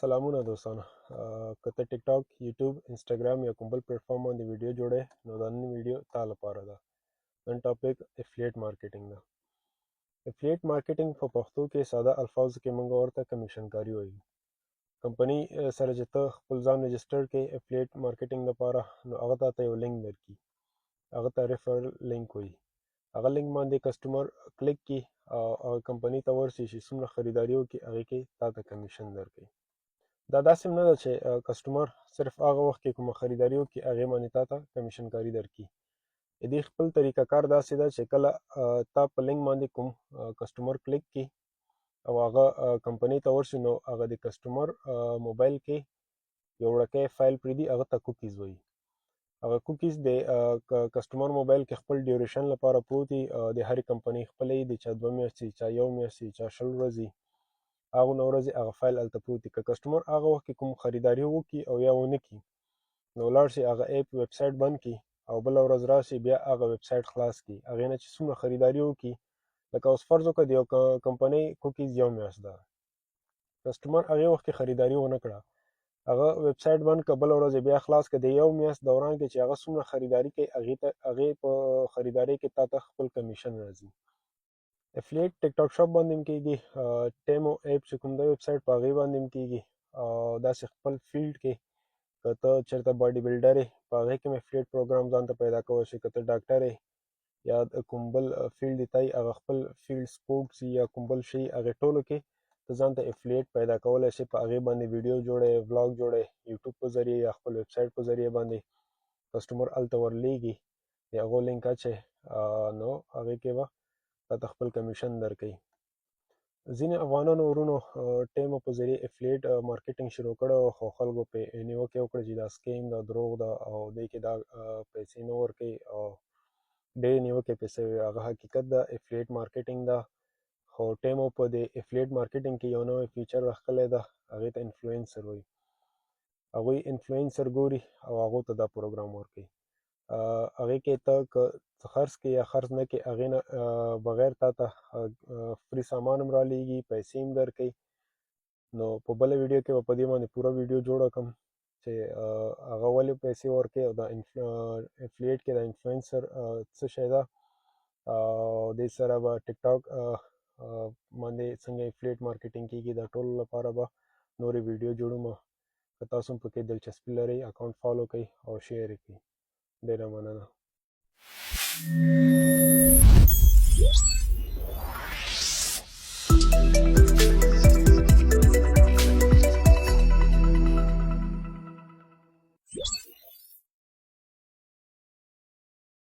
سلامونه دوستانو، که ته ټیک ټاک، یوټیوب، انسټاګرام یا کوم بل پلیټفارم باندې ویډیو جوړې، نو دا نن ویډیو تا لپاره ده. نن ټاپک افلیټ مارکیټینګ ده. افلیټ مارکیټینګ په پښتو کې ساده الفاظو کې موږ ورته کمیشن کاری وایو. کمپنی سره چې ته خپل ځان رجسټر کې افلیټ مارکیټینګ لپاره، نو هغه ته یو لینک درکړي، هغه ته ریفرل لینک وایي. هغه لینک باندې کسټمر کلیک کی او هغه کمپنی ته ورسي چې څومره خریداري وکړي، هغې کې تا ته کمیشن درکوي. دا داسې هم نه ده چې کسټمر صرف هغه وخت کې کومه خریداري وکړي، هغې باندې تا ته کمیشن کاري درکړي. د دې خپل طریقه کار داسې ده چې کله تا په لینک باندې کوم کسټمر کلیک کړي او هغه کمپنی ته ورسي، نو هغه د کسټمر موبایل کې یو وړوکی فایل پرېږدي، هغه ته کوکیز وایي. هغه کوکیز د کسټمر موبایل کې خپل ډیوریشن لپاره پروت وي. د هرې کمپنۍ خپلې، د چا 2 میاشتې، چا یو میاشت، چا 20 ورځې، هغه نو ورځې هغه فایل هلته پروت وي. که کسټمر هغه وخت کې کوم خریداري وکړي او یا ونه کړي، نو ولاړ شي، هغه اپ ویب سایټ بند کړي او بله ورځ راشي، بیا هغه ویب سایټ خلاص کړي، هغې نه چې څومره خریداري وکړي. لکه اوس فرض وکړه، د یو کمپنۍ کوکیز یو میاشت ده، کسټمر هغې وخت کې خریداري ونه کړه، هغه ویب سایټ بند کړه، بله ورځ یې بیا خلاص کړه، د یو میاشت دوران کې چې هغه څومره خریداري کوي، هغې ته هغې په خریدارۍ کې تا ته خپل کمیشن راځي. افلیټ ټیک ټاک شاپ باندې هم کېږي، ټیمو اپ چې کوم د ویب سایټ، په هغې باندې هم کېږي، او داسې خپل فیلډ کې که ته چېرته باډي بلډر یې، په هغې کې هم افلیټ پروګرام ځان ته پیدا کولی شې. که ته ډاکټر یې یا کوم بل فیلډ دی تای، هغه خپل فیلډ، سپورټس یا کوم بل شي، هغې ټولو کې ته ځان ته افلیټ پیدا کولی شې. په هغې باندې ویډیو جوړې، ولاګ جوړې، یوټیوب په ذریعه یا خپل ویب سایټ په ذریعه باندې کسټمر هلته ورلیږي، د هغو لینک اچي، نو هغې کې به تا ته خپل کمیشن درکوي. ځینې افغانانو ورونو ټیمو په ذریعه افلیټ مارکیټینګ شروع کړی، خو خلکو پې نیوکې وکړې چې دا سکیم ده، دروغ ده او دې کې دا پیسې نه ورکوي، او ډېرې نیوکې پې سوي. هغه حقیقت ده، افلیټ مارکیټینګ ده، خو ټیمو په دې افلیټ مارکیټینګ کې یو نوی فیچر راښکلی ده، هغې ته انفلوینسر وایي. هغوی انفلوینسر ګوري او هغو ته دا پروګرام ورکوي. هغې کې ته که خرڅ کې یا خرڅ نه کې، هغې نه بغیر تا ته فري سامان هم رالیږي، پیسې هم درکوي. نو په بله ویډیو کې به په دې باندې پوره ویډیو جوړه کړم چې هغه ولې پیسې ورکوي او دا افلیټ کې دا انفلوینسر څه شی ده، او دې سره به ټیک ټاک باندې څنګه افلیټ مارکیټینګ کیږي. دا ټولو لپاره به نورې ویډیو جوړوم. که تاسو هم پکې دلچسپي لرئ، اکاونټ فالو کړئ او شیر یې کړئ. ډېره مننه.